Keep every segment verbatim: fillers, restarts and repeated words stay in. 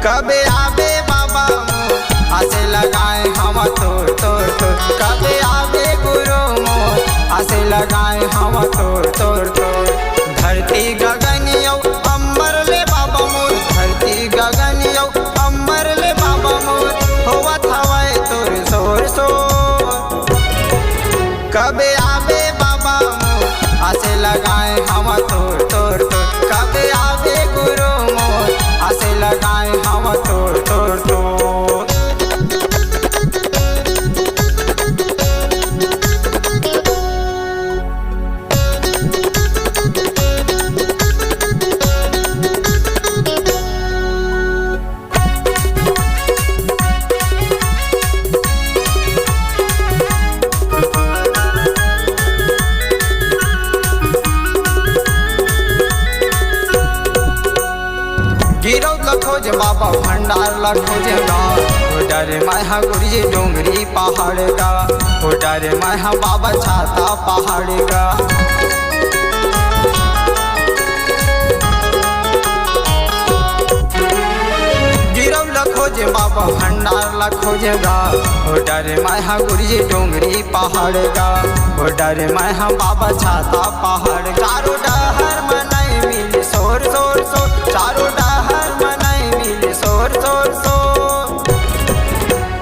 कबे आबे बाबा मोर, आसे लगाए हवा तोर तोर तोर। कबे आबे गुरु मोर, आसे लगाए हवा तोर तोर तोर। धरती गगन अउ अंबर ले बाबा मोर, धरती गगन अउ अंबर ले बाबा मोर, होवत हवय तोर शोर शोर। कबे आबे बाबा मोर, आसे लगाए हवा तोर तोर तोर। कबे आबे गुरु मोर, आसे लगाए हवा तोर तोर तोर। गिरौद ल खोजे बाबा, भंडार ल खोजे गा। ओ डरे मैं हा गुरुजी डोंगरी पहाड़ गा। ओ डरे मैं हा बाबा छाता पहाड़ गा। गिरौद ल खोजे बाबा, भंडार ल खोजे गा। ओ डरे मैं हा गुरुजी डोंगरी पहाड़ गा। ओ डरे मैं हा बाबा छाता पहाड़। चारों डहर म नहीं मिली शोर शोर शोर। चारों डहर म नहीं मिली शोर शोर शोर।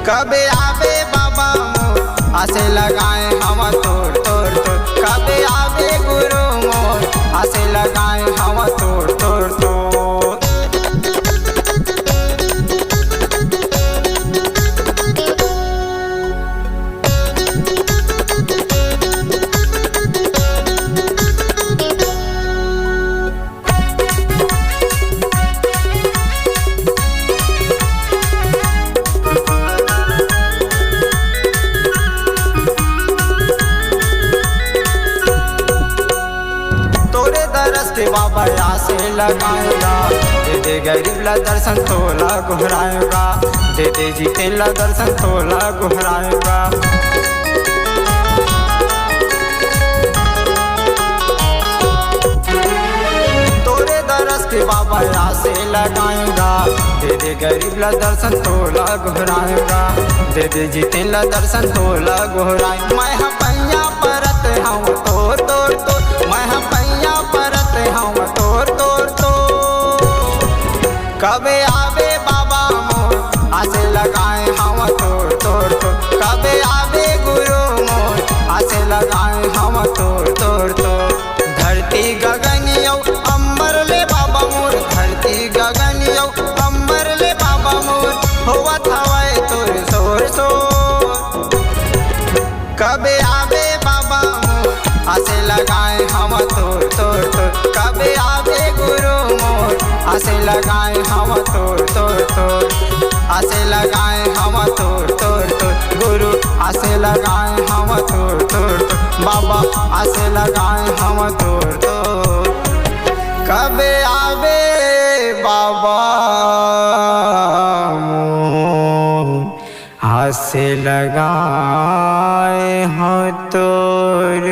कबे आबे बाबा मोर, आसे लगाए हवा तोर तोर तोर। कबे आबे गुरु मोर, आसे लगाए हवा तोर तोर तोर। तोरे दरस के बाबा आसे लगाएगा, दे दे गरीब ला दर्शन तोला गोहराएगा, दे दे जीते ला दर्शन तोला गोहराएगा। तोरे दरस के बाबा आसे लगाएगा, दे दे गरीब ला दर्शन तोला गोहराएगा, दे दे जीते ला दर्शन तोला गोहराए। मैं हा पैया परत हूँ तोर तोर तोर, मैं हा पैया परत हूँ तोर तोर तोर। कबे आबे बाबा मोर, आसे लगाए हवा तोर तोर तोर। कबे आबे गुरु मोर, आसे लगाए हवा तोर तोर तोर। धरती गगन अउ अंबर ले बाबा मोर, धरती गगन अउ अंबर ले बाबा मोर, होवत हवय तोर शोर शोर। कबे आबे बाबा मोर, आसे लगाए हवा तोर तोर तोर। कबे आबे गुरु मोर, आसे लगाए हवा तोर तोर तोर। आसे लगाए हवा तोर तोर तोर। गुरु आसे लगाए हवा तोर तोर तोर। बाबा आसे लगाए हवा तोर तोर। कबे आबे बाबा मोर, आसे लगाए हवा तोर